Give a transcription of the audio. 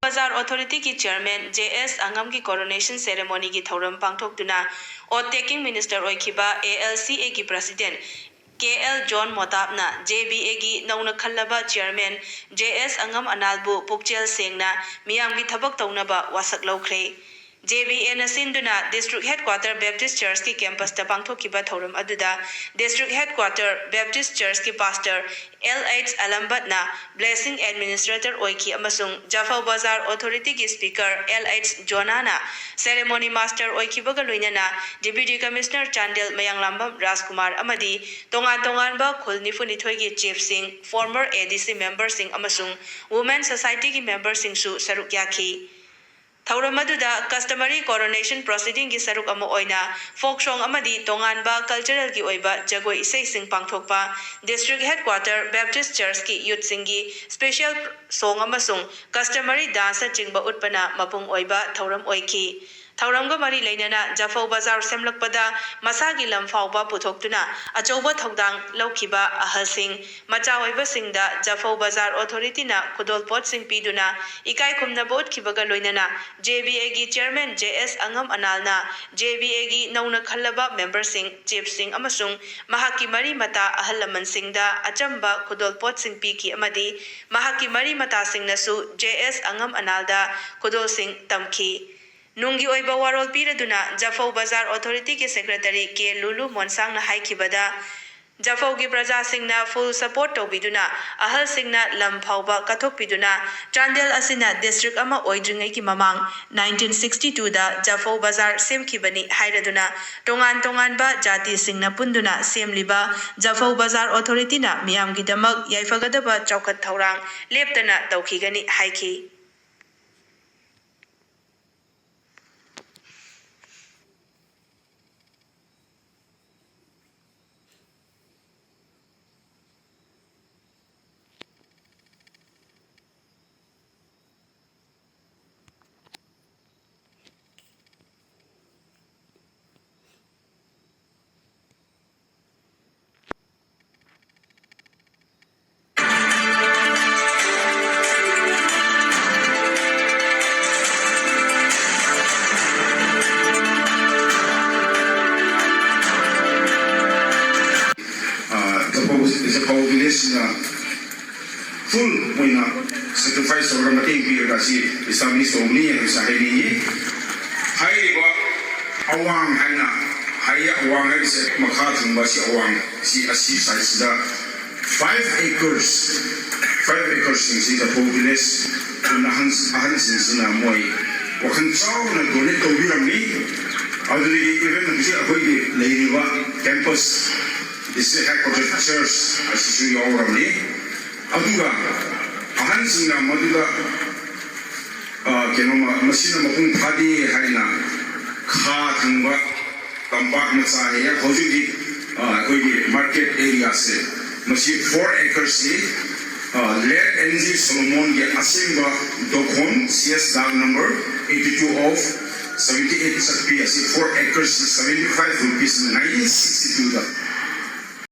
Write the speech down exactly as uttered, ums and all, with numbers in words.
ꯕꯖꯥꯔ ꯑꯣꯊꯣꯔꯤꯇꯤꯒꯤ chairman J ꯑꯦꯁ ꯑꯉꯝꯒꯤ coronation ꯁꯦꯔꯦꯃꯣꯅꯤꯒꯤ ꯊꯧꯔꯝ ꯄꯥꯡꯊꯣꯛꯇꯨꯅ ꯑꯣꯠ ꯇꯦꯀꯤꯡ ꯃꯤꯅꯤꯁꯇꯔ ꯑꯣꯏꯈꯤꯕ ꯑꯦ ꯑꯦꯜ ꯁꯤ ꯑꯦꯒꯤ ꯄ꯭ꯔꯁꯤꯗꯦꯟ ꯀꯦ ꯑꯦꯜ ꯖꯣꯟ ꯃꯣꯇꯥꯞꯅ ꯖꯦ ꯕꯤ ꯑꯦꯒꯤ ꯅꯧꯅ ꯈꯜꯂꯕ ꯆꯤꯌꯔꯃꯦꯟ ꯖꯦ ꯑꯦꯁ ꯑꯉꯝ ꯑꯅꯥꯜꯕꯨ ꯄꯨꯛꯆꯦꯜ ꯁꯦꯡꯅ ꯃꯤꯌꯥꯝꯒꯤ ꯊꯕꯛ ꯇꯧꯅꯕ ꯋꯥꯁꯛ ꯂꯧꯈ꯭ꯔꯦ꯫ ꯖꯦ ꯕꯤ ꯑꯦꯅ ꯁꯤꯟꯗꯨꯅ ꯗꯤꯁꯇ꯭ꯔꯤꯛ ꯍꯦꯗꯀ꯭ꯋꯥꯇꯔ ꯕꯦꯞꯇꯤꯁ ꯆꯔꯆꯀꯤ ꯀꯦꯝꯄꯁꯇ ꯄꯥꯡꯊꯣꯛꯈꯤꯕ ꯊꯧꯔꯝ ꯑꯗꯨꯗ ꯗꯤꯁꯇ꯭ꯔꯤꯛ ꯍꯦꯗꯀ꯭ꯋꯥꯇꯔ ꯕꯦꯞꯇꯤꯁ ꯆꯔꯆꯀꯤ ꯄꯥꯁꯇꯔ ꯑꯦꯜ ꯑꯩꯆ ꯑꯂꯝꯕꯠꯅ ꯕ꯭ꯂꯦꯁꯤꯡ ꯑꯦꯗꯃꯤꯅꯤꯁꯇ꯭ꯔꯦꯇꯔ ꯑꯣꯏꯈꯤ ꯑꯃꯁꯨꯡ ꯖꯐꯧ ꯕꯖꯥꯔ ꯑꯣꯊꯣꯔꯤꯇꯤꯒꯤ ꯁ꯭ꯄꯤꯀꯔ ꯑꯦꯜ ꯑꯩꯆ ꯖꯣꯅꯥꯅ ꯁꯦꯔꯦꯃꯣꯅꯤ ꯃꯥꯁꯇꯔ ꯑꯣꯏꯈꯤꯕꯒ ꯂꯣꯏꯅꯅ ꯗꯤꯄ꯭ꯌꯨꯇꯤ ꯀꯃꯤꯁꯅꯔ ꯆꯥꯟꯗꯦꯜ ꯃꯌꯥꯡꯂꯥꯝꯕꯝ ꯔꯥꯖꯀꯨꯃꯥꯔ ꯑꯃꯗꯤ ꯇꯣꯉꯥꯟ ꯇꯣꯉꯥꯟꯕ ꯈꯨꯜ ꯅꯤꯐꯨ ꯅꯤꯊꯣꯏꯒꯤ ꯆꯤꯐꯁꯤꯡ, ꯐꯣꯔꯃꯔ ꯑꯦ ꯗꯤ ꯁꯤ ꯃꯦꯝꯕꯔꯁꯤꯡ ꯑꯃꯁꯨꯡ ꯋꯨꯃꯦꯟ ꯁꯣꯁꯥꯏꯇꯤꯒꯤ ꯃꯦꯝꯕꯔꯁꯤꯡꯁꯨ ꯁꯔꯨꯛ ꯌꯥꯈꯤ꯫ ꯊꯧꯔꯝ ꯑꯗꯨꯗ customary coronation proceedingꯒꯤ ꯁꯔꯨꯛ ꯑꯃ ꯑꯣꯏꯅ ꯐꯣꯛ ꯁꯣꯡ ꯑꯃꯗꯤ ꯇꯣꯉꯥꯟꯕ ꯀꯜꯆꯔꯦꯜꯒꯤ ꯑꯣꯏꯕ ꯖꯒꯣꯏ ꯏꯁꯩꯁꯤꯡ ꯄꯥꯡꯊꯣꯛꯄ, ꯗꯤꯁꯇ꯭ꯔꯤꯛ ꯍꯦꯗꯀ꯭ꯋꯥꯇꯔ ꯕꯦꯞꯇꯤꯁ ꯆꯔꯆꯀꯤ ꯌꯨꯠꯁꯤꯡꯒꯤ ꯁ꯭ꯄꯦꯁꯤꯌꯦꯜ ꯁꯣꯡ ꯑꯃꯁꯨꯡ customary dance ꯅꯆꯤꯡꯕ ꯎꯠꯄꯅ ꯃꯄꯨꯡ ꯑꯣꯏꯕ ꯊꯧꯔꯝ ꯑꯣꯏꯈꯤ꯫ ꯊꯧꯔꯝꯒ ꯃꯔꯤ ꯂꯩꯅꯅ ꯖꯐꯧ ꯕꯖꯥꯔ ꯁꯦꯝꯂꯛꯄꯗ ꯃꯁꯥꯒꯤ ꯂꯝ ꯐꯥꯎꯕ ꯄꯨꯊꯣꯛꯇꯨꯅ ꯑꯆꯧꯕ ꯊꯧꯗꯥꯡ ꯂꯧꯈꯤꯕ ꯑꯍꯜꯁꯤꯡ, ꯃꯆꯥ ꯑꯣꯏꯕꯁꯤꯡꯗ ꯖꯐꯧ ꯕꯖꯥꯔ ꯑꯣꯊꯣꯔꯤꯇꯤꯅ ꯈꯨꯗꯣꯜꯄꯣꯠꯁꯤꯡ ꯄꯤꯗꯨꯅ ꯏꯀꯥꯏ ꯈꯨꯝꯅꯕ ꯎꯠꯈꯤꯕꯒ ꯂꯣꯏꯅꯅ ꯖꯦ ꯕꯤ ꯑꯦꯒꯤ ꯆꯤꯌꯔꯃꯦꯟ ꯖꯦ ꯑꯦꯁ ꯑꯉꯝ ꯑꯅꯥꯜꯅ ꯖꯦ ꯕꯤ ꯑꯦꯒꯤ ꯅꯧꯅ ꯈꯜꯂꯕ ꯃꯦꯝꯕꯔꯁꯤꯡ, ꯆꯤꯐꯁꯤꯡ ꯑꯃꯁꯨꯡ ꯃꯍꯥꯛꯀꯤ ꯃꯔꯤ ꯃꯇꯥ ꯑꯍꯜ ꯂꯃꯟꯁꯤꯡꯗ ꯑꯆꯝꯕ ꯈꯨꯗꯣꯜꯄꯣꯠꯁꯤꯡ ꯄꯤꯈꯤ ꯑꯃꯗꯤ ꯃꯍꯥꯛꯀꯤ ꯃꯔꯤ ꯃꯇꯥꯁꯤꯡꯅꯁꯨ ꯖꯦ ꯑꯦꯁ ꯑꯉꯝ ꯑꯅꯥꯜꯗ ꯈꯨꯗꯣꯜꯁꯤꯡ ꯇꯝꯈꯤ꯫ ꯅꯨꯡꯒꯤ ꯑꯣꯏꯕ ꯋꯥꯔꯣꯜ ꯄꯤꯔꯗꯨꯅ ꯖꯐꯧ ꯕꯖꯥꯔ ꯑꯣꯊꯣꯔꯤꯇꯤꯒꯤ ꯁꯦꯀ꯭ꯔꯦꯇꯔꯤ ꯀꯦ ꯂꯨꯂꯨ ꯃꯣꯟꯁꯥꯡꯅ ꯍꯥꯏꯈꯤꯕꯗ, ꯖꯐꯧꯒꯤ ꯄ꯭ꯔꯖꯥꯁꯤꯡꯅ ꯐꯨꯜ ꯁꯄꯣꯔꯠ ꯇꯧꯕꯤꯗꯨꯅ ꯑꯍꯜꯁꯤꯡꯅ ꯂꯝ ꯐꯥꯎꯕ ꯀꯠꯊꯣꯛꯄꯤꯗꯨꯅ ꯆꯥꯟꯗꯦꯜ ꯑꯁꯤꯅ ꯗꯤꯁꯇ꯭ꯔꯤꯛ ꯑꯃ ꯑꯣꯏꯗ꯭ꯔꯤꯉꯩꯒꯤ ꯃꯃꯥꯡ ꯅꯥꯏꯟꯇꯤꯟ ꯁꯤꯛꯁꯇꯤ ꯇꯨꯗ ꯖꯐꯧ ꯕꯖꯥꯔ ꯁꯦꯝꯈꯤꯕꯅꯤ ꯍꯥꯏꯔꯗꯨꯅ ꯇꯣꯉꯥꯟ ꯇꯣꯉꯥꯟꯕ ꯖꯥꯇꯤꯁꯤꯡꯅ ꯄꯨꯟꯗꯨꯅ ꯁꯦꯝꯂꯤꯕ ꯖꯐꯧ ꯕꯖꯥꯔ ꯑꯣꯊꯣꯔꯤꯇꯤꯅ ꯃꯤꯌꯥꯝꯒꯤꯗꯃꯛ ꯌꯥꯏꯐꯒꯗꯕ ꯆꯥꯎꯈꯠ ꯊꯧꯔꯥꯡ ꯂꯦꯞꯇꯅ ꯇꯧꯈꯤꯒꯅꯤ ꯍꯥꯏꯈꯤ꯫ ꯐꯨꯜ ꯑꯣꯏꯅ ꯁꯦꯀ꯭ꯔꯤꯐꯥꯏꯁ ꯇꯧꯔꯒ ꯃꯇꯦꯡ ꯄꯤꯔꯒ ꯁꯤ ꯏꯁꯇꯥꯕ꯭ꯂꯤꯁ ꯇꯧꯕꯅꯤ ꯍꯥꯏꯕꯁꯤ ꯍꯥꯏꯅꯤꯡꯉꯤ꯫ ꯍꯥꯏꯔꯤꯕ ꯑꯋꯥꯡ ꯍꯥꯏꯅ ꯍꯥꯏꯌꯦ, ꯑꯋꯥꯡ ꯍꯥꯏꯕꯁꯦ ꯃꯈꯥ ꯊꯪꯕ ꯁꯤ ꯑꯋꯥꯡ ꯁꯤ ꯑꯁꯤ ꯁꯥꯏꯠꯁꯤꯗ five acres, five ꯑꯦꯀꯔꯁꯤꯡꯁꯤꯗ four village ꯑꯍꯟ ꯑꯍꯟꯁꯤꯡꯁꯤꯅ ꯃꯣꯏ ꯋꯥꯈꯜ ꯆꯥꯎꯅ ꯗꯣꯅꯦꯠ ꯇꯧꯕꯤꯔꯝꯃꯤ꯫ ꯑꯗꯨꯗꯒꯤ ꯏꯚꯟ ꯍꯧꯖꯤꯛ ꯑꯩꯈꯣꯏꯒꯤ ꯂꯩꯔꯤꯕ ꯀꯦꯝꯄꯁ ꯗꯤꯁꯇ꯭ꯔꯤꯛ ꯍꯦꯗ ꯀ꯭ꯋꯥꯇꯔ ꯆꯔꯆ ꯑꯁꯤꯁꯨ ꯌꯥꯎꯔꯝꯃꯤ꯫ ꯑꯗꯨꯒ ꯑꯍꯟꯁꯤꯡꯅ ꯃꯗꯨꯗ ꯀꯩꯅꯣꯃ ꯃꯁꯤꯅ ꯃꯄꯨꯡ ꯐꯥꯗꯦ ꯍꯥꯏꯅ ꯈꯥ ꯊꯪꯕ ꯇꯝꯄꯥꯛ ꯃꯆꯥ ꯍꯦꯛ ꯍꯧꯖꯤꯛ ꯍꯧꯖꯤꯛ ꯑꯩꯈꯣꯏꯒꯤ ꯃꯥꯔꯀꯦꯠ ꯑꯦꯔꯤꯌꯥꯁꯦ ꯃꯁꯤ ꯐꯣꯔ ꯑꯦꯀꯔꯁꯤ ꯂꯦꯠ ꯑꯦꯟ ꯖꯤ ꯁꯣꯂꯣꯃꯣꯟꯒꯤ ꯑꯁꯦꯡꯕ ꯗꯣꯈꯣꯟ ꯁꯤ ꯑꯦꯁ ꯗꯥꯛ number eighty two of seventy eight ꯆꯠꯄꯤ ꯑꯁꯤ ꯐꯣꯔ ꯑꯦꯀꯔꯁꯤ seventy five rupees nineteen sixty ꯇꯨꯗ